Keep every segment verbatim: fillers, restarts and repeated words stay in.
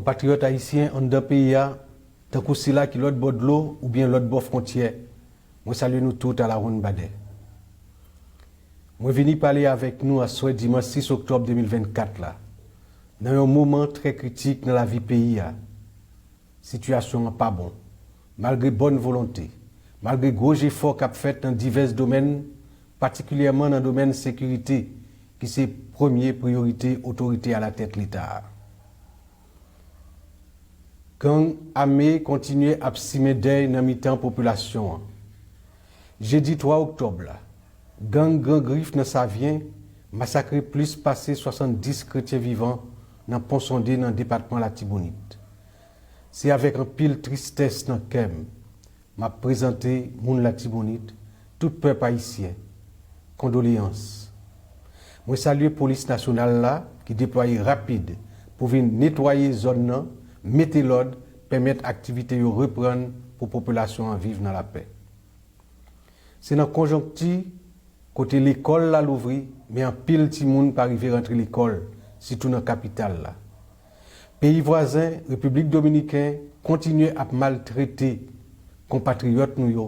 Konpatriyòt ayisyen anndan peyi a, tankou sila ki lòt bò dlo oubyen lòt bò fwontyè, mwen salye nou tout alawonnbadè. Mwen vini pale avèk nou aswè dimanch sis oktòb de mil vennkat la, nan yon moman trè kritik nan lavi peyi a. Sitiyasyon an pa bon, malgre bòn volonte, malgre gwo jefò k ap fèt nan divès domèn, patikilyèman nan domèn sekirite, ki se premye priyorite otorite alatèt Leta a. Gang ame kontinye ap simen dèy nan mitan popilasyon an. Jedi twa oktòb la, gang Gran Grif nan Savyen masakre plis pase swasanndis kretyen vivan nan Pon Sonde nan depatman Latibonit. Se avèk anpil tristès nan kè m m ap prezante moun Latibonit, tout pèp ayisyen, kondoleyans. Mwen salye Polis Nasyonal la ki deplwaye rapid pou vin netwaye zòn nan, mete lòd, pèmèt aktivite yo reprann pou popilasyon an viv nan lapè. Se nan konjonkti kote lekòl la louvri, men anpil timoun pa rive rantre lekòl, sitou nan kapital la. Peyi vwazen, Repiblik Dominiken, kontinye ap maltrete konpatriyòt nou yo,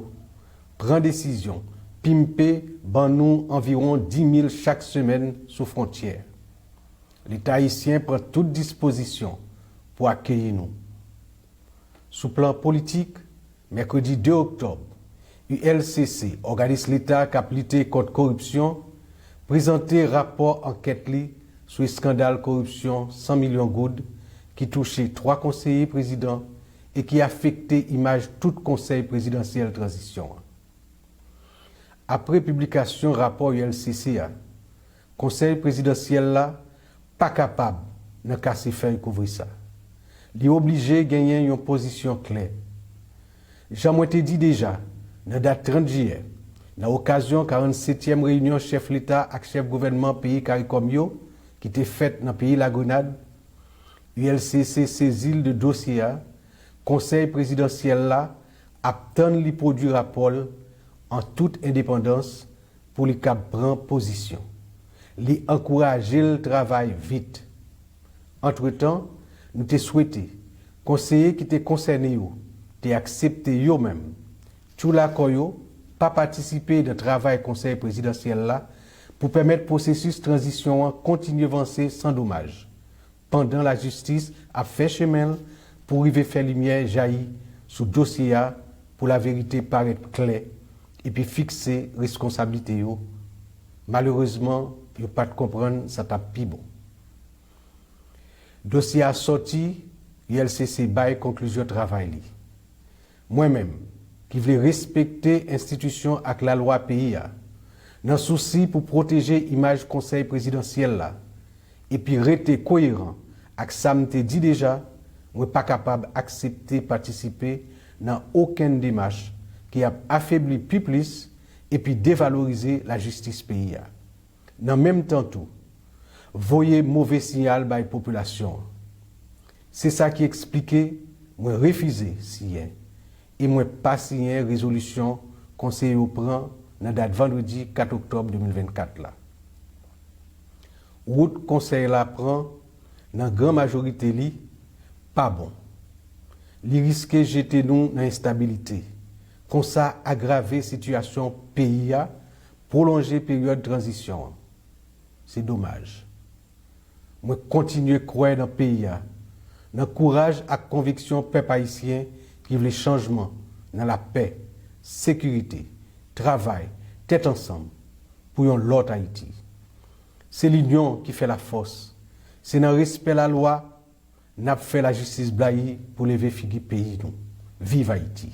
pran desizyon, pimpe, ban nou anviwon dis mil chak semèn sou fwontyè. Leta ayisyen pran tout dispozisyon pou akeyi nou. Sou plan politik, mèkredi de oktòb, U L C C, òganis Leta k ap lite kont koripsyon, prezante rapò ankèt li sou eskandal koripsyon san milyon goud ki touche twa konseye prezidan e ki afekte imaj tout konsèy prezidansyèl tranzisyon an. Apre piblikasyon rapò U L C C a, Konsèy prezidansyèl la pa kapab nan kase fèy kouvri sa. Li oblije genyen yon pozisyon klè. Jan mwen te di deja, nan dat trant jiyè, nan okazyon karannsetyèm reyinyon chèf Leta ak chèf gouvènman peyi CARICOM yo, ki te fèt nan peyi Lagrenad, U L C C sezi l de dosye a, Konsèy prezidansyèl la ap tann li pwodui rapò l an tout endepandans pou li kab pran pozisyon. Li ankouraje l travay vit. Antretan, nou te swete konseye ki te konsène yo te aksepte yo menm, tchoula kò yo, pa patisipe nan travay Konsèy prezidansyèl la pou pèmèt pwosesis tranzisyon an kontinye vanse san domaj, pandan lajistis ap fè chemen l pou rive fè limyè jayi sou dosye a, pou laverite parèt klè epi fikse reskonsablite yo. Malerezman, yo pa t konprann sa t ap pi bon. Dosye a sòti, U L C C bay konklizyon travay li. Mwen menm, ki vle respekte enstitisyon ak lalwa peyi a, nan sousi pou pwoteje imaj Konsèy prezidansyèl la, epi rete koyeran ak sa m te di deja, mwen pa kapab aksepte patisipe nan okenn demach ki ap afebli pi plis epi devalorize lajistis peyi a. Nan menm tan tou, voye move siyal bay popilasyon an. Se sa ki eksplike mwen refize siyen e mwen pa siyen rezolisyon konseye yo pran nan dat vandredi kat oktòb de mil vennkat la. Wout konsèy la pran, nan gran majorite li, pa bon. Li riske jete nou nan enstabilite, konsa agrave sitiyasyon peyi a, pwolonje peryòd tranzisyon an. Se domaj. Mwen kontinye kwè nan peyi a, nan kouraj ak konviksyon pèp ayisyen ki vle chanjman nan lapè, sekirite, travay, tèt ansanm pou yon lòt Ayiti. Se linyon ki fè lafòs. Se nan respè lalwa n ap fè lajistis blayi pou leve figi peyi nou. Viv Ayiti!